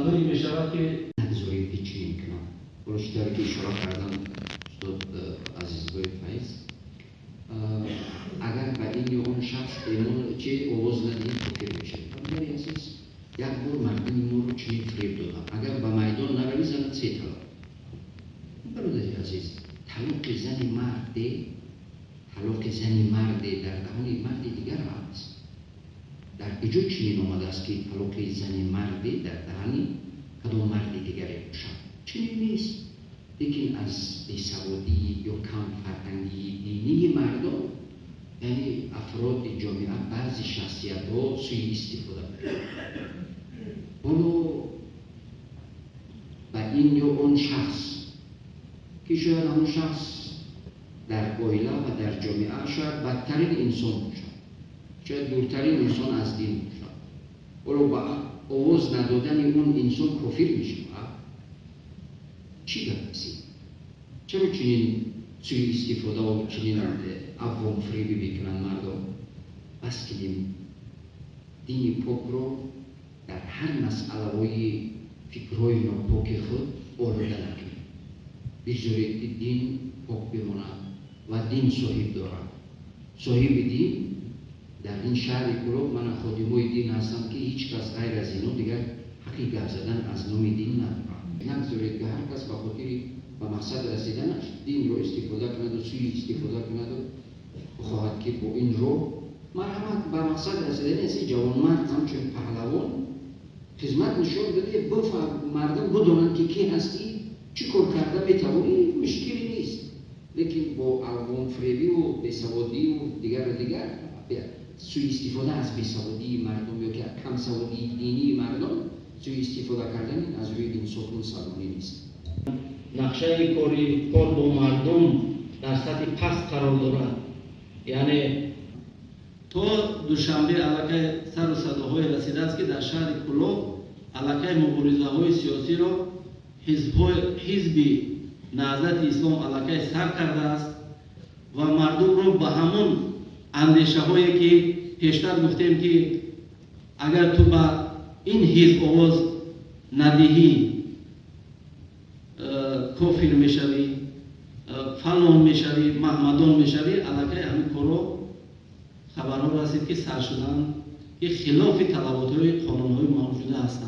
Манзур мешавад, ки Нагзорем, ки чунин кунам. Ҳоло чӣ тавре ки ишора кардам устод Азизбои Файз, агар ба ин ё он шахс эъмон чи овоз надиҳем, кофир мешавем. Бародари азиз, як бор мардуми моро чунин фиреб додам: агар ба майдон наравӣ, занат се талоқ. Бародари азиз, талоқи зани марде, талоқи зани марде дар даҳони марди дигар аст. Дар куҷо чунин омадааст, ки талоқи зани марде дар даҳани кадом марди дигаре бошад? Чунин нест. Лекин аз бесаводӣ ё кам фарҳангии динии мардум, яъне афроди ҷомеа, баъзе шахсиятҳо сӯи истифода мекунанд. Ҳоло ба ин ё он шахс, ки шояд ҳамон шахс дар оила ва дар ҷомеа шояд бадтарин инсон бошад, шояд дуртарин инсон аз дин бошад, ҳоло ба овоз надодани он инсон кофир мешавад. Чӣ гап аст? Чаро чунин сӯи истифодаву чунин авомфиребӣ мекунанд мардум? Бас кунем, дини покро дар ҳар масъалаҳои фикрҳои нопоки худ олуда накунем. Бигзоред, ки дин пок бимонад ва дин соҳиб дорад. Соҳиби дин дар ин шаҳри Кӯлоб мана ходимои дин ҳастанд, ки ҳеҷ кас ғайр аз ино дигар ҳаққи гап задан аз номи дин надорад. Нагзоред, ки ҳар кас ба хотири ба мақсад расиданаш динро истифода кунаду сӯи истифода кунаду бихоҳад, ки бо ин роҳ марҳамат ба мақсад расидани аси. Ҷавонмард ҳамчун паҳлавон хизмат нишон дода, бифаҳм, мардум бидонанд, ки кӣ ҳастӣ, чӣ кор карда метавонӣ, мушкиле нест. Лекин бо авомфиребиву бесаводиву дигару дигар сӯиистифода аз бесаводии мардум ё ки камсаводии динии мардум сӯиистифода кардан аз рӯи инсофу мусалмонӣ нест. Нақшаи кори кор бо мардум дар сатҳи паст қарор дорад, яъне то Душанбе аллакай сару садоҳое расидааст, ки дар шаҳри Кӯлоб аллакай муборизаҳои сиёсиро ҳизби Наҳзати Ислом аллакай сар кардааст ва мардумро ба ҳамон андешаҳое, ки пештар гуфтем, ки агар ту ба ин ҳизб овоз надиҳӣ, кофир мешавӣ, фалон мешавӣ, маҳмадон мешавӣ, аллакай ҳамин корро хабарҳо расид, ки сар шуданд, ки хилофи талаботҳои қонунҳои мавҷуда ҳастанд.